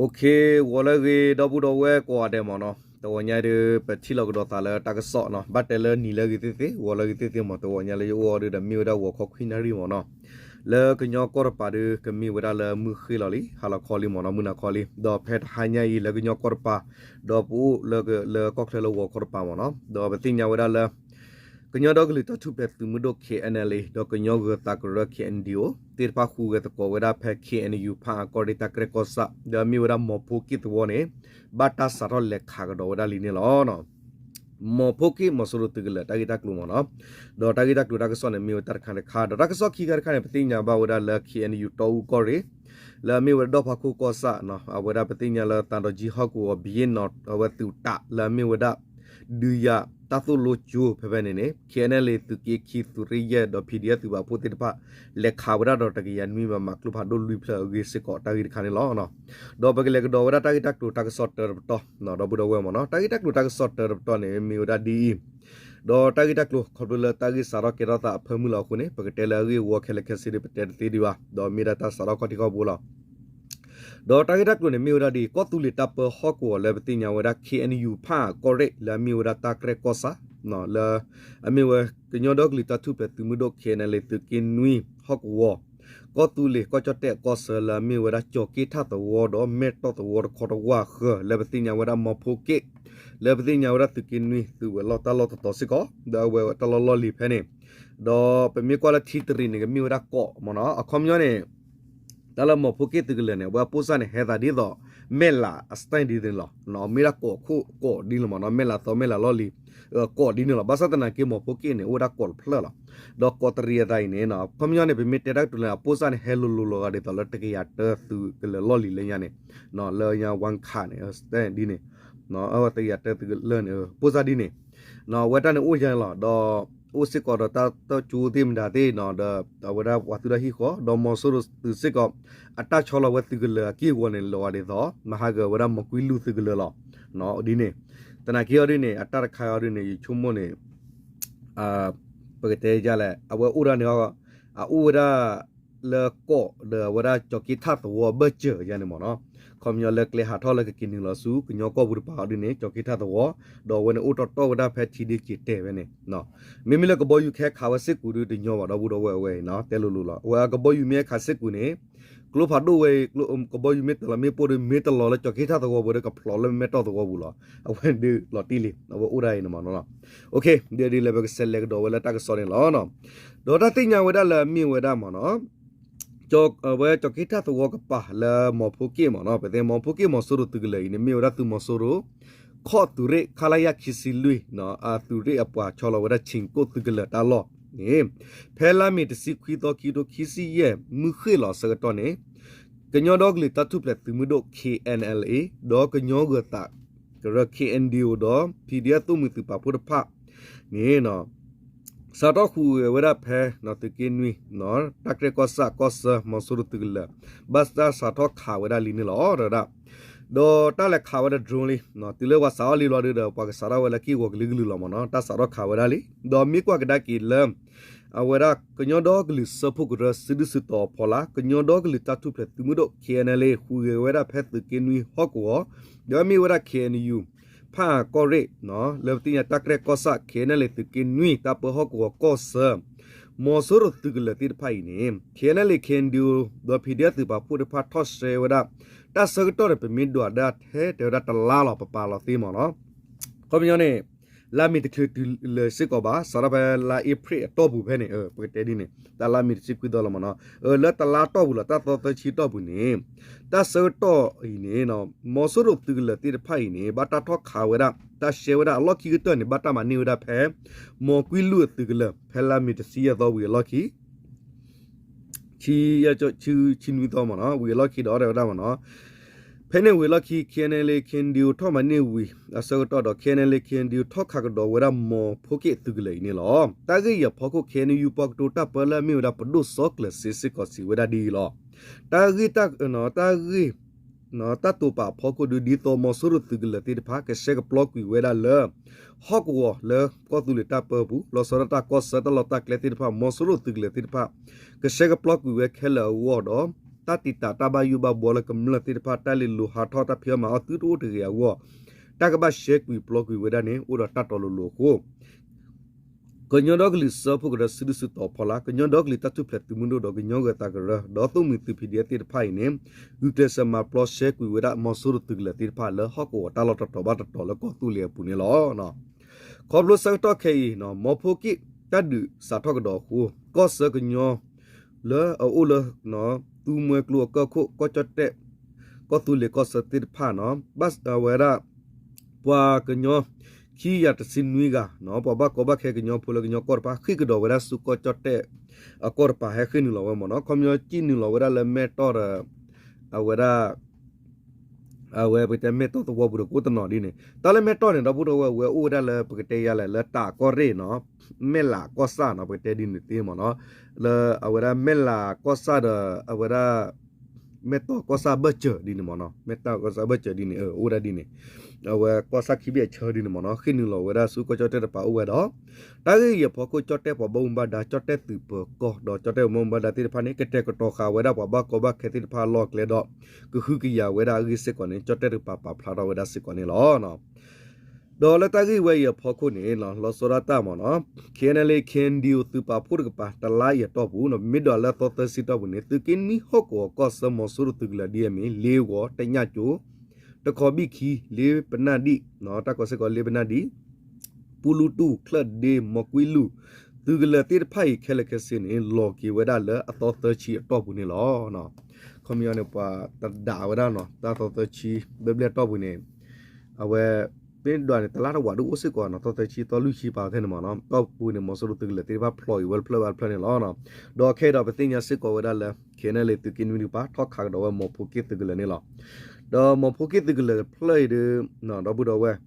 OK, ဂီၤလၢအဂ့ၤ ဒီပုၢ်ဒီဝဲၢ်ကိးဂၤဒဲးမ့ၢ်နီၤ, တဂီၤညါဒီး ပထံၣ်လိာ်ကဒီးသးလၢတၢ်ကစီၣ်နီၤ, ဘၣ်တဲလၢနံၤလၢအဂ့ၤသ့ၣ်သ့ၣ် ဂီၤလၢအဂ့ၤသ့ၣ်သ့ၣ်မ့ၢ် တဂီၤညါလၢယအိၣ်အီၤဒီး မ့ၢ်ဝဲဒၣ်ဂီၤခီခွံနၣ်ရံၣ်မ့ၢ်နီၤ, လၢကညီကီၢ်တပၤဒီး ကမ့ၢ်ဝဲဒၣ်လၢမုၢ်ဃ့ၢ်လီၤလံ ဟါလီၤခီလံမ့ၢ်နီၤ, မုၢ်နၤခီလံ, ဒီးဖဲတဟါညါအံၤလၢကညီကီၢ်တပၤ, ဒီးပအိၣ်လၢကညီကီၢ်ချၢလၢဂီၤခီတပၤမ့ၢ်နီၤ, ဒီးပသ့ၣ်ညါဝဲဒၣ်လၢ ကညီဒီကလုာ်တၢ်ထူၣ်ဖျဲးသုးမုၢ်ဒိၣ် KNLA ဒီးကညီဂၢၤသးကရၢ KNDO သ့ၣ်တဖၣ်ဃုဂဲၤသကိးဝဲဒၣ်ဖဲ KNU ဖၣ်အၣ်ကီၢ်ရ့ၣ်တၢ်ကြဲၢ်ကီၢ်ဆၣ် ဒီးမ့ၢ်ဝဲဒၣ်မီၤဖိက့ၣ်သဝီန့ၣ် ဘၣ်တၢ်စးထီၣ်လဲၤခးကဒီးဝဲဒၣ်လံန့ၣ်လီၤ. မီၤဖိက့ၣ်မီၤစိရိၤသုးကလၢၤတၢ်ဂ့ၢ်တၢ်ကျိၤမ့ၢ်နီၤ, ဒီးတၢ်ဂ့ၢ်တၢ်ကျိၤတၢ်ကစီၣ်န့ၣ် မ့ၢ်ဝဲတၢ်တခါတခါ ဒီးတၢ်ကစီၣ်ခံခါတခါန့ၣ် ပသ့ၣ်ညါဘၣ်ဝဲဒၣ်လၢ KNU တီအူကီၢ်ရ့ၣ် လၢအမ့ၢ်ဝဲဒၣ်ဒီၣ်ဖးခိၣ်ကီၢ်ဆၣ် အဝဲဒၣ်ပသ့ၣ်ညါလၢသးဒီးကၠံဟီၣ်ကဝီၤဘံယ့ၣ်နီၤ အဝဲသုးတးလၢအမ့ၢ်ဝဲဒၣ် ဒုးယၤတၢ်သိၣ်လိကၠိဖဲဖဲန့ၣ်န့ၣ် KNLA သုးက့ခံ သုးရ့ၣ်ယဲၢ် ဒီး PDF သုးပာ်ဖှိၣ်သ့ၣ်တဖၣ် လဲၤခးဝဲဒၣ်ဒီးတကယၤနွံမမကျိဖးဒိၣ်လွံၢ်ဖျၢၣ်အဂ့ၢ်စ့ၢ်ကီးတၢ်ဂ့ၢ်တခါန့ၣ်လီၤ. ဒီးပကလဲၤကဒီးဝဲဒၣ်တၢ်ဂ့ၢ်တၢ်ကျိၤတၢ်ကစီၣ်တၢတပတီၢ် ဒီပုၢ်ဒီဝဲၢ်မ့ၢ်နီၤ, တၢ်ဂ့ၢ်တၢ်ကျိၤတၢ်ကစီၣ်တၢတပတီၢ်န့ၣ် မ့ၢ်ဝဲဒၣ်ဒ်အံၤ, ဒီးတၢ်ဂ့ၢ်တၢ်ကျိၤခီဖျိလၢတၢ်ဂ့ၢ်စးထီၣ်ကဲထီၣ်သးအဖၢမုၢ်လီၤအဃိန့ၣ် ပကတဲလၢအဂ့ၢ်အဝီခဲလၢာ်ခဲဆ့ဒီး ပတဲတသ့ဒံးဘၣ်, ဒီးမ့ၢ်ဒၣ်တၢ်စးထီၣ်ခီၣ်ထံးခီၣ်ဘိလီၤ. ဒီးတၢ်ဂ့ၢ်တၢ်ကျိၤန့ၣ် မ့ၢ်ဝဲဒၣ်ဒ်အံၤ, ကီၢ်သူလ့ၤတၢ်ပၢဟီၣ်ကဝီၤလၢပသ့ၣ်ညါဝဲဒၣ် KNU ဖၣ်အၣ်ကီၢ်ရ့ၣ် လၢအမ့ၢ်ဝဲဒၣ်တၢ်ကြဲၢ်ကီၢ်ဆၣ် လၢအမ့ၢ်ဝဲ ကညီဒီကလုာ်တၢ်ထူၣ်ဖျဲးသုးမုၢ်ဒိၣ် KNLA သုးက့နွံဟီၣ်ကဝီၤ, ကီၢ်သူလ့ၤကီၢ်ကၠီၣ်တဲၣ်အကီၢ်ဆၢ လၢအမ့ၢ်ဝဲဒၣ်ကၠီၤက့ၣ်ထၣ်သဝီဒီးမဲၢ်တီၢ်သဝီတခီတဝၢ်ဃၢၤ လၢပသ့ၣ်ညါဝဲဒၣ်မီၤဖိက့ၣ်, လၢပသ့ၣ်ညါဝဲဒၣ်သုးက့နွံ သုးဝဲၤလီၢ်တၢ်လီၢ်တတီၤစ့ၢ်ကီး ဒီးအဝဲတၢ်လီၢ်လီၢ်လံၤဖဲန့ၣ်, ဒီးပမ့ၢ်ကွၢ်လၢထံတရံးန့ၣ် ကမ့ၢ်ဝဲဒၣ်ကိးမ့ၢ်နီၤ, အခီပညီန့ၣ် တၢ်လၢမီၤဖိက့ၣ်သုးကလၢၤန့ၣ် အဝဲအပိၣ်စၣ်န့ၣ် ဟဲသးဒ်သိး မဲၢ်လးအ style ဒ်န့ၣ်လီၤ. မ့ၢ်ဒၣ်ကိးခိၣ်ကိးဒ်န့ၣ်မ့ၢ်နီၤ, မဲၢ်လးသီမဲၢ်လးလီၢ်လံၤ ကိးဒ်န့ၣ်လီၤ. ဘၣ်ဆၣ်သနာ်က့ မီၤဖိက့ၣ်န့ၣ် အိၣ်ဝဲဒၣ်ကိးတဖျၢၣ်လီၤ. ဒီးကိးတရံးအသးအံၤန့ၣ် အခီပညီန့ၣ် ပမ့ၢ်တဲတၢ်ကတိၤလၢ အပိၣ်စၣ်န့ၣ် ဟဲလိၤလိၤလီၤဂာ်ဒ်သိးလၢတကယၤတၢသုးကလၢၤလီၢ်လံၤလၢညါန့ၣ် လၢညါဝါခးန့ၣ် ဒ်န့ၣ် တကယၤတၢသုးကလၢၤန့ၣ် ပိၣ်စၣ်ဒ်န့ၣ် အဝဲတၢ်န့ၣ်အိၣ်ယါန့ၣ်လီၤ. ဒီးအိၣ်စ့ၢ်ကီးဒီးတၢ်တီၣ်ကၠိသ့ၣ်မတၤသ့ၣ်နီၤ, ဒီးအဝဲဒၣ်ပှၤသုးတၢ်ဟံၣ်ဃီ ဒီးမီၤစိရိၤသုးစ့ၢ်ကီး အတၢ်ဆီလီၤဝဲသုးကလၢၤအက့ၢ်အဂီၤန့ၣ် လီၤဂာ်ဒ်သိး မဟါဂၤဝဲဒၣ်မီၤကွံလူၢ်သုးကလၢၤလီၤ. ဒ်န့ၣ် သနာ်က့အီၤဒ်န့ၣ် အတၢ်တခါအီၤဒ်န့ၣ် ယဆိကမိၣ်န့ၣ် ပကတဲယါလဲၣ် အဝဲအိၣ်ဒၣ်န့ၣ် အအိၣ်ဝဲဒၣ် လၢကိးဒီးအဝဲဒၣ်ကၠီၤက့ၣ်ထၣ်သဝီအဘၢၣ်စၢၤယါန့ၣ်မ့ၢ်နီၤ, ခီပညီလၢကျဲဟးထီၣ်လၢကက့ၤနုာ်လီၤဆူ ကညီကီၢ်ပူၤတပၤအီၤဒ်န့ၣ် ကၠီၤက့ၣ်ထၣ်သဝီ, ဒီးအဝဲန့ၣ်အိၣ်တီတီၢ်ဝဲဒၣ်ဖဲထံဒ့က့ၤတဲာ်ဝဲန့ၣ် မ့မ့ၢ်လၢကဘီယူၤခဲခးဝဲစ့ၢ်ကီးဒီးတညီဘၣ် ဒီပုၢ်ဒီဝဲၢ်ဝဲအံၤနီၤ တဲလိၤလိၤလီၤ. အဝဲအကဘီယူၤမ့ၢ်ဟဲခးစ့ၢ်ကီးန့ၣ် ကျိဖးဒိၣ်ဝဲအံၤ ကဘီယူၤမ့ၢ်တလီၤမ့ၢ်ပိၢ်ဒီး မ့ၢ်တလီၤလၢကၠီၤက့ၣ်ထၣ်သဝီပူၤဒီး ကဖျိးလၢမဲၢ်တီၢ်သဝီပူၤလီၤ. အဝဲဒုးလီၤတံၢ်လံ အဝဲအိၣ်ဒၣ်အံၤန့ၣ်မ့ၢ်နီၤ. ဒ်လဲၣ်ပကစးလဲၤကဒီးဝဲလၢတၢ်ကစီၣ်န့ၣ်လီၤ. ဒီးတၢ်သ့ၣ်ညါဝဲဒၣ်လၢအမ့ၢ်ဝဲဒၣ်မ့ၢ်နီၤ အဝဲကၠီၤက့ၣ်ထၣ်သဝီကပၤလၢမီၤဖိက့ၣ်မ့ၢ်နီၤ, ပသ့ၣ်မီၤဖိက့ၣ်မီၤစိရိၤသုးကလၢၤအံၤန့ၣ် မ့ၢ်ဝဲဒၣ်သုးမီၤစိရိၤ ခီၣ်သုးရ့ၣ် ခလရ ခံဆံလွံၢ် အသုးရ့ၣ်အပှၤဆီလီၤဝဲဒၣ်ဆ့ၣ်ကိၣ်သုးကလၢၤတၢ်လီၢ်န့ၣ် ဖဲလါမ့ၤတဆံခွံသီ ခံကထိခံဆံယဲၢ် မုၢ်ဃ့ၢ်လီၤအဆၢကတီၢ်န့ၣ် ကညီဒီကလုာ်တၢ်ထူၣ်ဖျဲးသုးမုၢ်ဒိၣ် KNLA ဒီးကညီဂၢၤသးကရၢ KNDO ဒီး PDF သုးမုၢ်သုးပာ်ဖှိၣ်တဖၣ်န့ၣ် စးထီၣ်ဟူးဂဲၤဝဲဒၣ်ဖဲ သုးက့နွံ တၢ်ကြဲၢ်ကီၢ်ဆၣ်ကီၢ်ဆၢ မီၤစိရိၤသုးကလၢၤ ဘၣ်တၢ်စးထီၣ်ခးဝဲဒၣ်လံန့ၣ်လီၤ. ဒီးတၢ်လဲၤခးဝဲဒၣ် drone လံ တုၤလၢပှၤစးထီၣ်လံဘျီဒုဒီး ပှၤကစးထီၣ်ဝဲလၢက့ၢ်ဂီၤကလုာ်ကလုာ်လီၤမ့ၢ်နီၤ တၢ်စးထီၣ်ခးဝဲဒၣ်လံ. ဒီးမ့ၢ်ကွၢ်ကဒါက့ၤလၢ အဝဲဒၣ်ကညီဒီကလုာ်စၢဖှိၣ်ကရၢ စုဒုၣ်စုတီၤအဖီလာ် ကညီဒီကလုာ်တၢ်ထူၣ်ဖျဲးသုးမုၢ်ဒိၣ် KNLA ဟူးဂဲၤဝဲဒၣ်ဖဲသုးက့နွံဟီၣ်ကဝီၤ ဒီးမ့ၢ်ဝဲဒၣ် KNU ဖၣ်အၣ်ကီၢ်ရ့ၣ် လၢပသ့ၣ်ညါတၢ်ကြဲၢ်ကီၢ်ဆၣ် KNLA သုးက့နွံ တၢ်ပၢဟီၣ်ကဝီၤကီၢ်ဆၢ မီၤစိရိၤသုးကလၢၤသ့ၣ်တဖၣ်အံၤန့ၣ် KNLA KNDO ဒီး PDF သုးပာ်ဖှိၣ်တဖၣ်ထီၣ်ရှဲဝဲဒၣ် တၢ်ဆၢကတီၢ်န့ၣ် ပမ့ၢ်ဒွးဒၣ်ထဲတဲဝဲဒၣ်တလါလီၤ ပပာ်လီၤသ့မ့ၢ်နီၤ. ခီပညီန့ၣ် လါမ့ၤတချုးတုၤလၢၤစ့ၢ်ကီးဘၣ် စးထီၣ်ဖဲလါအ့ဖြ့ၣ်အတီၢ်ပူၤဖဲန့ၣ် ပကတဲဒ်န့ၣ် တၢ်လါမ့ၤတဆံခွံသီလီၤမ့ၢ်နီၤ လၢတလါတီၢ်ပူၤလီၤ တၢ်သီသၢဆံတီၢ်ပူၤန့ၣ် တၢ်ဆၢကတီၢ်အံၤန့ၣ် မီၤစိရိၤသုးကလၢၤသ့ၣ်တဖၣ်အံၤန့ၣ် ဘၣ်တၢ်ထီၣ်ခးဝဲဒၣ် တၢ်ရှဲဝဲဒၣ်အလီၢ်ခံကတၢၢ်န့ၣ် ဘၣ်တၢ်မၤန့ၢ်ဝဲဒၣ်ဖဲ မီၤကွံလူၢ်အသုးကလၢၤ ဖဲလါမ့ၤတဆံယဲၢ်သီဝံၤအလီၢ်ခံ ဆံ ဆံနွံသီမ့ၢ်နီၤ ဝံၤအလီၢ်ခံဒီးတဲဝဲဒၣ်မ့ၢ်နီၤ ဖဲန့ၣ်ဝံၤအလီၢ်ခံ KNLA KNDO ထီၣ်မၤန့ၢ်ဝံၤအဆၢကတီၢ်ဒီး KNLA KNDO ထီၣ်ခးကဒီးဝဲဒၣ်မီၤဖိက့ၣ်သုးကလၢၤအံၤန့ၣ်လီၤ. တၢ်ဂ့ၢ်အံၤအဖီခိၣ် KNU ပှၤကတိၤတၢ်ပၢလၢအမ့ၢ်ဝဲဒၣ်ပဒိၣ်စီၤကျၢၤစ့စ့ၢ်ကီးစံးဝဲဒၣ်ဒ်အံၤလီၤ. တၢ်ဂ့ၢ် တၢ်ဂ့ၢ် တၢ်တိာ်ပာ်အဖီခိၣ်ဒုး ဒ်သိးမီၤစိရိၤသုးကလၢၤသ့ၣ်တဖၣ် ကဆှဲကပျီကွံာ်ဝဲဒၣ်လၢ ဟီၣ်ကဝီၤလၢကီၢ်သူလ့ၤတၢ်ပၢပူၤ လီၤဆီဒၣ်တၢ်ကီၢ်ဆၢတၢ်လီၢ်တၢ်ကျဲသ့ၣ်တဖၣ် မီၤစိရိၤသုးကလၢၤသ့ၣ်တဖၣ် ကဆှဲကပျီကွံာ်ဝဲခဲလၢာ်အဂီၢ်ဒီး တၢ်တံာ်တာ်တၢ်ဘၣ်ယိၣ်ဘၣ်ဘှီလၢကမျၢၢ်သ့ၣ်တဖၣ် တၢ်လဲၤလိၤဟးထီၣ်တၢ်ဖံးအီၣ်မၤအီၣ်သုတအိၣ်တဂ့ၤအဂီၢ် တၢ်ကဘၣ်ရှဲကွံာ်ပျီကွံာ်ဝဲဒၣ်န့ၣ် အိၣ်ဒီးတၢ်တီၤလိၤလိၤအဃိ ကညီဒီကလုာ်စၢဖှိၣ်ကရၢစုဒုၣ်စုတီၤဖီလာ် ကညီဒီကလုာ်တၢ်ထူၣ်ဖျဲးသုးမုၢ်ဒိၣ်ဒီးကညီဂၢၤသးကရၢ ဒီးသိၣ်မှံၤသုး ပီၣ်ဒံၣ်အ့ၣ် သ့ၣ်တဖၣ်အံၤန့ၣ် ဂုာ်ကျဲးစၢးမၤပျီရှဲကွံာ်ဝဲဒၣ်မီၤစိရိၤသုးကလၢၤသ့ၣ်တဖၣ်လၢ ဟီၣ်ကဝီၤတၢ်လီၢ်တတီၤဘၣ်တတီၤလၢကီၢ်သူလ့ၤအပူၤန့ၣ်လီၤ. ခီဖျိဆၢကတီၢ်ခဲအံၤ မီၤဖိက့ၣ်တၢ်ဒုးစးထီၣ်ကဒီးအဃိ ကီၢ်ဆၢကညီ လၢအအိၣ်လၢ သူမှဲကျိအကီၢ်ခိၣ် ကီၢ်ကၠီၣ်တဲၣ် ကီၢ်သူလ့ၤကီၢ်ဆၢသ့ၣ်တဖၣ်န့ၣ် ဘၣ်ဝဲဒၣ် ပှၤကညီ ခံကယၤတဆံနွံဂၤန့ၣ် ပှၤဘၣ်ကီဘၣ်ခဲကညီဖိလၢကညီကီၢ်တဖၣ် ဃ့ၢ်ကဒီးဝဲဒၣ်ဆူကီၢ်ကၠီၣ်တဲၣ်အကီၢ်တပၤ ဟဲဃ့ၢ်နုာ်လီၤဝဲမ့ၢ်န့ၣ် ခီပညီဃ့ၢ်နုာ်လီၤဝဲဒၣ်လၢမဲၢ်တီၢ်ဒီး အဝဲဒၣ် အဝဲပကတဲမဲၢ်တီၢ်သဝီပူၤဒီးကအိၣ်တနီၤဒ်န့ၣ် တၢ်လၢမဲၢ်တီၢ်န့ၣ် ဒီပုၢ်ဒီဝဲၢ် အဝဲအိၣ်ဝဲဒၣ်လၢပကတဲယၤလဲၣ် လၢတၢ်ကီၢ်ရ့ၣ်န့ၣ် မဲၢ်လးကီၢ်ဆၣ်န့ၣ် ပကတဲဒ်န့ၣ်သ့မ့ၢ်န့ၣ် လၢအဝဲဒၣ်မဲၢ်လးကီၢ်ဆၣ်ဒီး အဝဲဒၣ် မဲၢ်တီၢ်ကီၢ်ဆၣ်ဘၢၣ်စၢၤဒ်န့ၣ်မ့ၢ်န့ၣ် မဲၢ်တီၢ်ကီၢ်ဆၣ်ဘၢၣ်စၢၤဒ်န့ၣ် အိၣ်ဝဲဒၣ်ဒ်န့ၣ် အဝဲကီၢ်ဆၣ်ခံဘ့ၣ်အဆၢဒ်န့ၣ်မ့ၢ်န့ၣ် ဃ့ၢ်နုာ်လီၤဝဲဒၣ်ဆူကီၢ်ကၠီၣ်တဲၣ်တပၤအိၣ်ဝဲဒီး တၢ်ဂ့ၢ်အံၤအဖီခိၣ် ကၠီၣ်တဲၣ်ပှၤဘၣ်မူဘၣ်ဒါ ကၠီၣ်တဲၣ်သုးပၢၤကီၢ် ဒီးကၠီၣ်တဲၣ်ပှၤဘၣ်မူဘၣ်ဒါသ့ၣ်တဖၣ်န့ၣ် ကတဲာ်ကတီၤဃာ်ဝဲဒၣ်ပှၤဘၣ်ကီဘၣ်ခဲသ့ၣ်တဖၣ်အလီၢ်အကျဲဒီး ကဟုကယာ်ဝဲဒၣ်အဂ့ၢ်စ့ၢ်ကီးန့ၣ် ကၠီၣ်တဲၣ်တကပၤပာ်ဖျါထီၣ်ဝဲဒၣ်စ့ၢ်ကီးန့ၣ်လီၤ. ဒီးလၢတၢ်ဂ့ၢ်ဝဲအံၤအဖီခိၣ်န့ၣ် လီၤဆီဒၣ်တၢ်မ့ၢ်န့ၣ် KNLA KNDO သုးပာ်ဖှိၣ်တကပၤ တလါအံၤအတီၢ်ပူၤ ပမ့ၢ်ဒွးလၢအသီသၢဆံတီၢ်ပူၤန့ၣ် သုးက့နွံဟီၣ်ကဝီၤကီၢ်ဆၢမီၤစိရိၤသုးကလၢၤဒ်အမ့ၢ် လ့ဝီၤ တညၣ်ကၠိ တခီဘံၣ်ခံ လ့ပနၢ်ဒံၣ် တၢ်ကိးစ့ၢ်ကီးလ့ပနၢ်ဒံၣ် ပူလူတူၣ် ချၢၣ်ဒ့ မီၤကွံလူၢ် သုးကလၢၤသ့ၣ်တဖၣ်အံၤခဲလၢာ်ခဲဆ့န့ၣ် လီၤက့ၤဝဲဒၣ်လၢအသီသၢဆံအတီၢ်ပူၤန့ၣ်လီၤ. ခီပညီန့ၣ် ပှၤတဒးဝဲဒၣ်န့ၣ် တၢ်သီသၢဆံ ဘျဲၣ်ဘျဲၣ်အတီၢ်ပူၤန့ၣ် အဝဲ မ့ၢ်ဒွးန့ၣ် တလါတဝာ်ဒုးအိၣ်စ့ၢ်ကီးန့ၣ် သီသၢဆံ သီလွံၢ်ဆံပာ်ဖဲန့ၣ်မ့ၢ်န့ၣ် တီၢ်ပူၤန့ၣ် မီၤစိရိၤသုးကလၢၤသ့ၣ်တဖၣ်ဖျိးအံၤဝဲတဖျၢၣ်ဘၣ်တဖျၢၣ်န့ၣ်လီၤ. ဒီးခဲအံၤဒီးပသ့ၣ်ညါစ့ၢ်ကီးဝဲဒၣ်လၢ KNLA သုးက့နွံတကပၤ ထီၣ်ခးကဒီးဝဲမီၤဖိက့ၣ်သုးကလၢၤန့ၣ်လီၤ. ဒီးမီၤဖိက့ၣ်သုးကလၢၤတဖျၢၣ်အံၤဒုး ဒီပုၢ်ဒီဝဲၢ်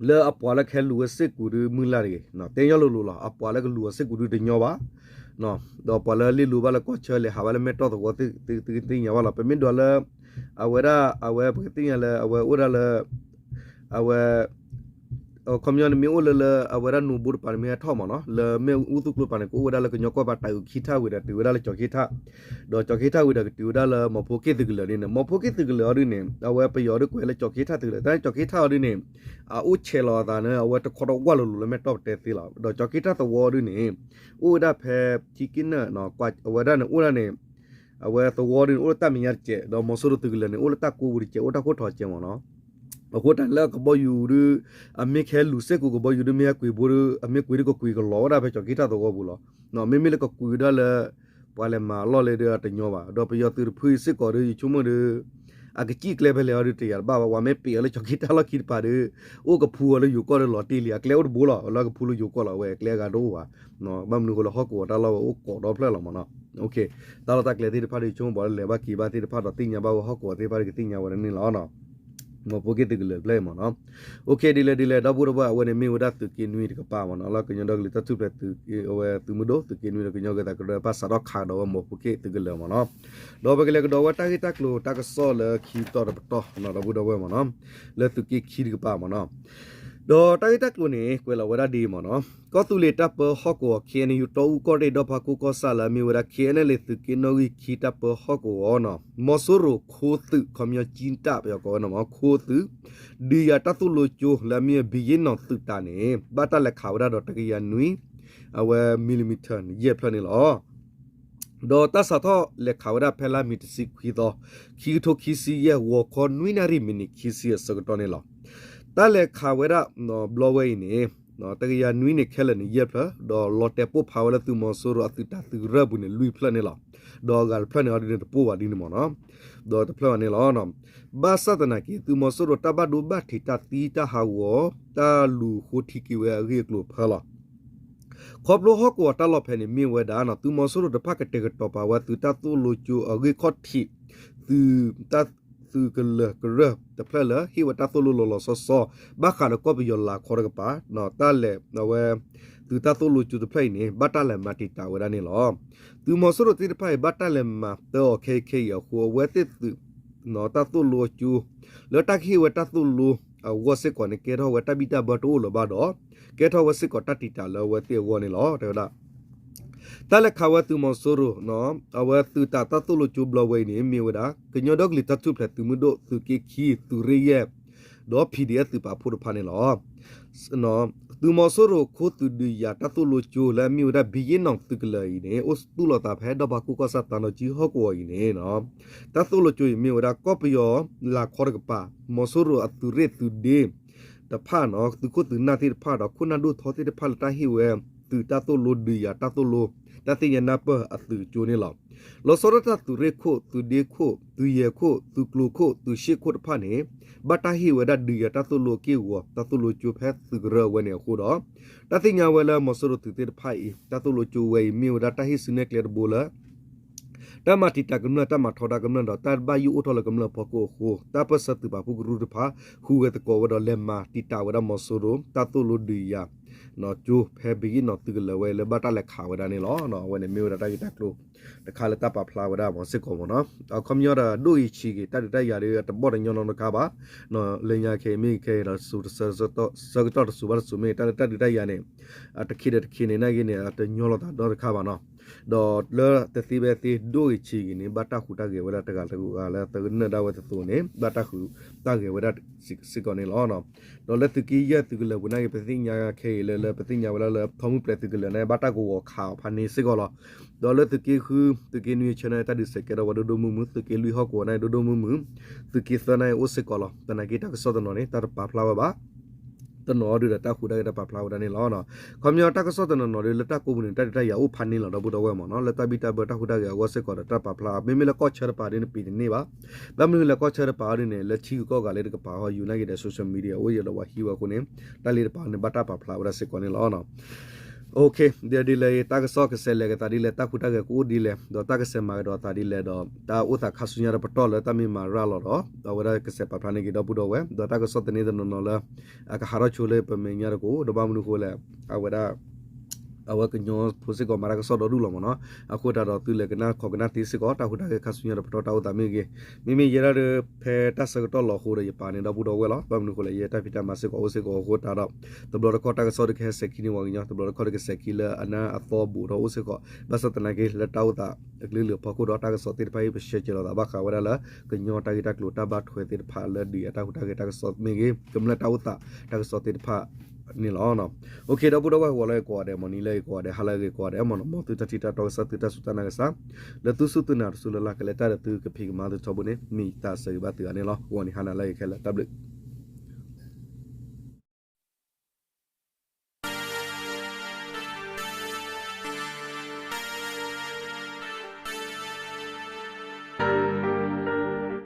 လၢအပှၤလၢကဟဲလူၤဝဲစ့ၢ်ကီးဒုးမုၢ်လၢ်တဂ့ၤ တဲညီလိၤလိၤလီၤ. အပှၤလၢကလူၤအီၤစ့ၢ်ကီးဒုးတညီဘၣ် ဒီးပှၤလၢလ့လိၤဘၣ်လၢကီၢ်ဆၢလဲၤဟးဘၣ်လၢမဲၢ်တီၢ်သဝီ သုကသ့ၣ်ညါဘၣ်လီၤ. ပမ့ၢ်ဒွးလၢ အဝဲဒၣ် အဝဲပကသ့ၣ်ညါလၢ အဝဲအိၣ်ဒၣ်လၢ အဝဲ ခီပညီန့ၣ်မ့ၢ်အိၣ်လၢလၢ အဝဲဒၣ်နိၣ်ဘိတပၤန့ၣ်မ့ၢ်ဟဲထီၣ်မ့ၢ်န့ၣ် လၢမ့ၣ်အူသူကျိတပၤန့ၣ် ကအိၣ်ဝဲဒၣ်လၢကညီကီၢ်ပၤ တၢ်အုးခံထၣ်ဝံၤဒီးတုၤဝဲဒၣ်လၢကၠီၤခ့ထၣ် ဒီးကၠီၤခ့ထၣ်ဝံၤဒီးကတုၤဝဲဒၣ်လၢမီၤဖိက့ၣ်သုးကလၢၤန့ၣ် မီၤဖိက့ၣ်သုးကလၢၤအီၤဒုးန့ၣ် အဝဲပယီၤဒုးကွဲးလၢကၠီၤခ့ထၣ်သုးကလၢၤ တၢ်န့ၣ်ကၠီၤခ့ထၣ်အီၤဒုးန့ၣ် အအိၣ်ဆဲးလီၤအသးန့ၣ် အဝဲတခီတဝၢ်လိၤလိၤလၢမဲၢ်တီၢ်ပတဲသ့လီၤ. ဒီးကၠီၤခ့ထၣ်သဝီဒုးန့ၣ် အိၣ်ဝဲဒၣ်ဖဲထံက့ၣ်နၢၣ် အဝဲဒၣ်န့ၣ်အိၣ်ဒၣ်န့ၣ် အဝဲသဝီဒုးန့ၣ် အိၣ်လၢတၢ်မဲာ်ညါတစဲး ဒီးမီၤစိရိၤသုးကလၢၤန့ၣ် အိၣ်လၢတၢ်ကိးပူၤတစဲး အိၣ်တၢ်ခိၣ်ထီၣ်တစဲးမ့ၢ်န့ၣ် အဃိတၢ်လၢကဘီယူၤဒုး အမ့ၢ်ကဟဲလူၤစ့ၢ်ကီးကဘီယူၤဒုး မ့ၢ်ဟဲကွံာ်ဘိဒုး အမ့ၢ်ကွံာ်ဒုးကကွံာ်ကလီၤဝဲဒၣ်ဖဲကၠီၤခ့ထၣ်သဝီပူၤလီၤ. မ့မ့ၢ်လၢကကွံာ်ဝဲဒၣ်လၢ ပှၤလဲၤမၤအလီၢ်လၢဒုးတညီဘၣ်. ဒီးပယီၤသုးတဖုအံၤစ့ၢ်ကီးဒုး ယဆိကမိၣ်ဒုး အကစံၣ်ကျဲဖဲလဲၣ်အီၤဒုးတယာ်တဘၣ်ဘၣ်. ပှၤမ့ၢ်ပ့ၤအီၤလၢကၠီၤခ့ထၣ်လီၢ်ခံတပၤဒုး အိၣ်ကဖူအီၤလၢယိၤကီၢ်လၢလီၤတ့ၢ်လံ. အကျဲအိၣ်တဘိလီၤ လၢကဖူလၢယိၤကီၢ်လီၤ အဝဲအကျဲအဂၤတအိၣ်ဘၣ်. ဘၣ်မနုၤအဃိလၢဟီၣ်ကဝီၤတၢ်လီၢ်ဝဲအိၣ်ကိးဒီဖျၢၣ်လီၤမ့ၢ်န့ၣ် တၢ်လီၢ်တၢ်ကျဲသ့ၣ်တဖၣ်ဒုး ယဆိကမိၣ်ပှၤလၢလဲၤဘၣ်က့ၤဘၣ်သ့ၣ်တဖၣ်ဒီးသ့ၣ်ညါဘၣ်ဝဲဟီၣ်ကဝီၤသ့ၣ်တဖၣ်ဒုးကသ့ၣ်ညါဝဲဒၣ်န့ၣ်လီၤ. မီၤဖိက့ၣ်သုးကလၢၤတဖျၢၣ်အံၤမ့ၢ်န့ၣ် ဒ်လဲၣ်ဒ်လဲၣ် ဒီပုၢ်ဒီဝဲၢ် အဝဲန့ၣ်မ့ၢ်ဝဲဒၣ်သုးက့နွံတကပၤမ့ၢ်န့ၣ် လၢကညီဒီကလုာ်တၢ်ထူၣ်ဖျဲးသုး အဝဲသုးမုၢ်ဒိၣ် သုးက့နွံဒီးကညီဂၢၤသးကရၢ ဘၣ်စးထီၣ်ခးကဒီးဝဲမီၤဖိက့ၣ်သုးကလၢၤမ့ၢ်န့ၣ် ဒီးပကလဲၤကဒီးဝဲတၢ်ဂ့ၢ်တၢ်ကျိၤတၢ်ကစီၣ်လၢခံတီၤတပတီၢ် ဒီပုၢ်ဒီဝဲၢ်မ့ၢ်န့ၣ် လၢသုးက့ခံတကပၤမ့ၢ်န့ၣ် ဒီးတၢ်ဂ့ၢ်တၢ်ကျိၤန့ၣ် ကွဲးလီၤဝဲဒၣ်ဒ်အံၤမ့ၢ်န့ၣ် ကီၢ်သူလ့ၤတၢ်ပၢဟီၣ်ကဝီၤ KNU တီအူကီၢ်ရ့ၣ်ဒီဖးခိၣ်ကီၢ်ဆၣ်လၢအမ့ၢ်ဝဲဒၣ် KNLA သုးက့နီၣ်ဂံၢ်ခံတၢ်ပၢဟီၣ်ကဝီၤန့ၣ် မီၤစိရိၤခိသုး ခီပညီကၠံတၢ် ပယီၤကိးဝဲန့ၣ်မ့ၢ် ခိသုး ဒုးယၤတၢ်သိၣ်လိကၠိလၢအမ့ၢ်ဝဲ ဘံၣ်ယ့ၣ်နီၣ်သုးတၢ်န့ၣ် ဘၣ်တၢ်လဲၤခးဝဲဒၣ်ဒီးတကယၤနွံ အဝဲ မံၤလံၤမံၤထၢၣ်န့ၣ် ယဲၢ်ဖျၢၣ်န့ၣ်လီၤ. ဒီးတၢ်စးထီၣ်လဲၤခးဝဲဒၣ်ဖဲလါမ့ၤတဆံခွံသီ ခံကထိခံဆံယဲၢ် ဂီၤခီနွံနၣ်ရံၣ်မံးနံးခံဆံအဆၢကတီၢ်န့ၣ်လီၤ. တၢ်လဲၤခးဝဲဒၣ် ဘျီဝဲအံၤန့ၣ် တကယၤနွံန့ၣ်ခဲလၢာ်န့ၣ်ယဲၢ်ဖျၢၣ် ဒီးလီၤတဲာ်ပိၢ်ဖးဝဲလၢသုးမီၤစိရိၤအသုးတၢ်သုးရၢၢ်ပူၤန့ၣ်လွံၢ်ဖျၢၣ်န့ၣ်လီၤ. ဒီးအဂၤတဖျၢၣ်န့ၣ်အီၤဒ်န့ၣ်တပိၢ်ဘၣ်ဒ်န့ၣ်မ့ၢ်န့ၣ် ဒီးတဖျၢၣ်ဘၣ်န့ၣ်လီၤ. ဘၣ်ဆၣ်သနာ်က့ သုးမီၤစိရိၤတၢ်ဘၣ်ဒိဘၣ်ထံးတၢ်သံတၢ်ဟးဂီၤ တၢ်လူၤဃိထံက့ၤဝဲအဂ့ၢ်အကျိၤဖၢလီၤ. ခီဖျိဟီၣ်ကဝီၤတၢ်လီၢ်ဖဲန့ၣ်မ့ၢ်ဝဲဒၣ် သုးမီၤစိရိၤတဖၣ်ကတဲာ်ကတီၤပာ်ဝဲသုးတၢ်သိၣ်လိကၠိအဂ့ၢ်ခီၣ်ထံး သုး သုးကလၢၤကရၢၢ်တဖျၢၣ်လၢဟ့ၣ်ဝဲတၢ်သိၣ်လိလီၤလီၤဆီဆီ ဘၣ်ဃးဒီးကီၢ်ပယီၤလၤခီတကပၤ တၢ်လဲၤအဝဲ သုးတၢ်သိၣ်လိကၠိတဖျၢၣ်အံၤန့ၣ် ဘၣ်တၢ်လဲၤမၤတံာ်တာ်ဝဲဒၣ်န့ၣ်လီၤ. သုးမီၤစိရိၤသ့ၣ်တဖၣ်အံၤ ဘၣ်တၢ်လဲၤမၤတၢအီၤခဲအံၤခဲအံၤအဃိ အဝဲသ့ၣ်သုး တၢ်သိၣ်လိအကၠိ လၢတၢ်ကဟ့ၣ်ဝဲတၢ်သိၣ်လိအဂီၢ်စ့ၢ်ကီးန့ၣ် ကဲထီၣ်ဝဲတၢ်ဘံၣ်တၢ်ဘၢတအိၣ်လၢၤဘၣ်ဒီး ကဲထီၣ်ဝဲစ့ၢ်ကီးတၢ်တံာ်တာ်လၢအဝဲသ့ၣ်အဂီၢ်န့ၣ်လီၤ. တဲဝဲဒၣ် တၢ်လဲၤခးဝဲသုးမီၤစိရိၤ အဝဲသုးတၢ်တၢ်သိၣ်လိကၠိဘျီဝဲအံၤန့ၣ် မ့ၢ်ဝဲဒၣ် ကညီဒီကလုာ်တၢ်ထူၣ်ဖျဲးသုးမုၢ်ဒိၣ် သုးက့ခံ သုးရ့ၣ်ယဲၢ် ဒီး PDF သုးပာ်ဖှိၣ်တဖၣ်န့ၣ်လီၤ. သုးမီၤစိရိၤခိၣ်သုးဒုးယၤတၢ်သိၣ်လိကၠိလၢအမ့ၢ်ဝဲဒၣ် ဘံယ့ၣ်နီၣ်သုးကလၢၤအံၤန့ၣ် အိၣ်သူၣ်လီၤသးဖဲဒီၣ်ပၤကူၣ်ကီၢ်ဆၣ်သးနီၣ်ကၠံဟီၣ်ကဝီၤအံၤန့ၣ် တၢ်သိၣ်လိကၠိအံၤမ့ၢ်ဝဲဒၣ် ကီၢ်ပယီၤလၤခီတကပၤ မီၤစိရိၤအသုးရ့ၣ်သုးဒ့တဖၣ်နီၤ သုးခိၣ်သုးနၢ်သ့ၣ်တဖၣ်ဒီး ခိၣ်နၢ်ဒိၣ်ထီသ့ၣ်တဖၣ်လၢတၢ်ဟ့ၣ်ဝဲ သုးတၢ်သိၣ်လိဒုးယၤတၢ်သိၣ်လိ တၢ်သ့ၣ်ညါနၢ်ပၢၢ်အသုးကၠိန့ၣ်လီၤ. လီၤဆီဒၣ်တၢ်သုးရ့ၣ်ခိၣ် သုးဒ့ခိၣ် သုးယဲၢ်ခိၣ် သုးကျိၤခိၣ် သုးရှ့ၣ်ခိၣ်တဖၣ်န့ၣ် ဘၣ်တၢ်ဟ့ၣ်ဝဲဒၣ်ဒုးယၤတၢ်သိၣ်လိအက့ၢ်အဂီၤ တၢ်သိၣ်လိကၠိဖဲသုးကရၢအဝဲန့ၣ်အဃိဒီး တၢ်သ့ၣ်ညါဝဲလၢမီၤစိရိၤသုးသ့ၣ်တဖၣ်အံၤ တၢ်သိၣ်လိကၠိဝဲအံၤ မ့ၢ်ဝဲဒၣ်တၢ်ဟ့ၣ်စုနဲၣ်ကျဲတဘိလၢ တၢ်မၤတံာ်တာ်ကမျၢၢ် တၢ်မၤထီဒါကမျၢၢ်ဒီး တၢ်ဘၣ်ယိၣ်အိၣ်ထီၣ်လၢကမျၢၢ်ဖီခိၣ်အဃိ တၢ်ပၢၢ်ဆၢသုးပာ်ဖှိၣ်ကရူၢ်တဖၣ် ဟူးဂဲၤသကိးဝဲဒီးလဲၤမၤတံာ်တာ်ဝဲဒၣ်မီၤစိရိၤ တၢ်သိၣ်လိဒုးယၤ ကၠိဖဲဘံယ့ၣ်နီၣ်သုးကလၢၤဝဲအံၤလၢ ဘၣ်တၢ်လဲၤခးဝဲဒၣ်န့ၣ်လီၤ. အဝဲန့ၣ်မ့ၢ်ဝဲဒၣ်တၢ်ဂ့ၢ်တၢ်ကျိၤတခါလၢတၢ်ပာ်ဖျါဝဲဒၣ်မီၤစ့ၢ်ကီးမ့ၢ်နီၤ အခီပညီဒီးဒိၣ်ဂ့ၤဆံးဂ့ၤ တၢ်ဒုးတၢ်ယၤဒီးတဘီၣ်တညီနီတခါဘၣ် လၢညါခဲအံၤမ့ၢ်ခဲအံၤဒီး ဆၢကတီၢ်တစူၤဘၣ်တစူၤမ့ၢ် တၢ်လၢတၢ်ဒုးတၢ်ယၤန့ၣ် တခ့ဒီးတခ့န့ၣ် နာ်က့န့ၣ် တညီလိာ်သးဒီတခါဘၣ်နီၤ ဒီးလၢတသ့ဖဲသ့ဒိၣ်ဂ့ၤဆံးဂ့ၤန့ၣ် ဘၣ်တၢ်ဟူးတၢ်ဂဲၤဝဲဒၣ်တဂၤတဂၤလၢသနၢၣ်ဒၣ်ဝဲတသိးန့ၣ် ဘၣ်တၢ်ဟူးတၢ်ဂဲၤဝဲဒၣ်စ့ၢ်ကီးန့ၣ်လီၤ. ဒီးလၢသုးက့ယဲၢ်သုးကလၢၤပူၤနာ်က့ ပသ့ၣ်ညါခဲအံၤလၢ လၢပသ့ၣ်ညါဝဲဒၣ်လၢ ထီမုၢ်ပျဲၤသုးကလၢၤန့ၣ် ဘၣ်တၢ်ကဝီၤခးအီၤဖးန့ၣ်စ့ၢ်ကီးလီၤ. ဒီးလၢသုးက့ဃု သုးက့နွံဆၢန့ၣ် တၢ်ဒုးစဲးကဲထီၣ်ဝဲဒိၣ်ဒိၣ်မုၢ်မုၢ် သုးက့လွံၢ်ဟီၣ်ကဝီၤန့ၣ် ဒိၣ်ဒိၣ်မုၢ်မုၢ် သုးက့သၢန့ၣ်အိၣ်စ့ၢ်ကီးလီၤ. သနာ်က့တၢ်ကစီၣ်တနီၤန့ၣ် တၢ်တပာ်ဖျါဝဲဘၣ် တနီၤဒုဒီးတၢ်ဟူးတၢ်ဂဲၤတၢ်ပာ်ဖျါဝဲဒၣ်န့ၣ်လီၤ. ခီပညီတၢ်ကစီၣ်တနီၤနီၤဒီး လၢတၢ်ကိးပူၤန့ၣ် တၢ်ဒုးတၢ်ယၤအိၣ်ဖးန့ၣ်လီၤ ဒီပုၢ်ဒီဝဲၢ်မ့ၢ်နီၤ လၢတၢ်ဘံၣ်တၢ်ဘၢတၢ်ဟူးတၢ်ဂဲၤအဂီၢ်စ့ၢ်ကီးဒီးတၢ်ပာ်ဖျါ မ့မ့ၢ်လၢကီၢ်ဆၢတပၤဒ်န့ၣ် ပံၤတန့ၢ်ဘၣ် ဘၣ်မနုၤလၢကီၢ်ဆၢတပၤအီၤဒ်န့ၣ် လၢထံဂုၤကီၢ်ဂၤလၢတကပၤဟီယူၤနာ်က့ဒီး social media အိၣ်ယဲဒီးပှၤဟံးဝဲအဃိန့ၣ် တၢ်လၢတပၤန့ၣ် ဘၣ်တၢ်ပာ်ဖျါဝဲဒၣ်စ့ၢ်ကီးန့ၣ်လီၤ. ဒ်လဲၣ် တၢ်ကစီၣ်ကစဲးလဲၤကသးဒ်လဲၣ် တၢ်ဟူးတၢ်ဂဲၤကအိၣ်ဒ်လဲၣ် ဒီးတၢ်ကစဲးမၤကဒီးသးဒ်လဲၣ်ဒီး တၢ်အိၣ်သးခါဆူညါတပတီၢ်လၢတၢ်မ့ၢ်မၤရၤလီၤဒီး အဝဲဒၣ်ကစဲးပာ်ဖျါန့ၢ်က့ၤဒီပုၢ်ဒီဝဲၢ် ဒီးတၢ်ကစီၣ်သန့တနီၤနီၤလၢ အကဟးထီၣ်ဆိလၢပမဲာ်ညါတကိး ဒီးဘၣ်မနုၤအဃိလဲၣ် အဝဲဒၣ် အဝဲကညီဖိစ့ၢ်ကီးမၤတၢ်ကစီၣ်ဒီဒူၣ်လီၤမ့ၢ်နီၤ အဃိသတးဒီးသုလဲၤကနၣ်ခိးကနၣ်သ့စ့ၢ်ကီး တၢ်ဟူးတၢ်ဂဲၤခါဆူညါတပတီၢ်တၢ်အိၣ်သးမ့ၢ်ဂ့ၤ မ့မ့ၢ်ယဲဒၣ်ဒီး ဖဲတၢ်ဆၢကတီၢ်လီၤဟိဒီးယပာ်န့ၢ်ဒီပုၢ်ဒီဝဲၢ်လီၤ ဘၣ်မနုၤအဃိလဲၣ် ယဲတၢ်ဖံးတၢ်မၤစ့ၢ်ကီးအိၣ်စ့ၢ်ကီးအဃိသတးဒီး တဘျီတခီၣ်တၢ်ကစီၣ်ဒုးကဟဲစဲးခံန့ၢ်ပှၤကညီ တဘျီတခီၣ်တကစဲးခံလၢအနၢ်အသီဘူးဒီးအိၣ်စ့ၢ်ကီး ဘၣ်ဆၣ်သနာ်က့လၢတၢ်အိၣ်သးအကလုာ်ကလုာ်အဖီခိၣ်ဒီးတၢ်ကစီၣ်သ့ၣ်တဖၣ်အံၤ ပဆဲးကဲၤလိာ်သးဘၣ်ဃးဝဲဒၣ်လၢ ကညီတၢ်ဂ့ၢ်တၢ်ကျိၤတၢ်ဘၣ်ထွဲသ့ၣ်တဖၣ်လၢဒုးယၤတၢ်ဟူးတၢ်ဂဲၤတၢ်ကစီၣ်မ့ၢ်ဂ့ၤ ကမျၢၢ်တၢ်အိၣ်သးတၢ်ကစီၣ်သ့ၣ်တဖၣ်န့ၣ်လီၤ. ဒီပုၢ်ဒီဝဲၢ် ဂီၤလၢဂ့ၤကိးဂၤဒဲး မုၢ်နံၤလၢဂ့ၤကိးဂၤဒဲး ဟါလၢဂ့ၤကိးဂၤဒဲး မ်နီၤ မ်သုတၢ်ထံၣ်တၢ်တီကစၢ် သုတၢ်စူၢ်တၢ်နာ်ကစၢ် လၢသုစူၢ်သုနာ်တစူၢ်လၢ်လၢ်ကလဲၤတၢ်ဒီးသုကဖံးကမၤသုထီဘိန့ၣ် မ့ၢ်ယတၢ်ဆၢဂ့ၤဘၣ်သုဂၤန့ၣ်လီၤ. ဂီၤနံၤဟါနၤလၢဂ့ၤခဲလၢာ် တၢ်ဘျုး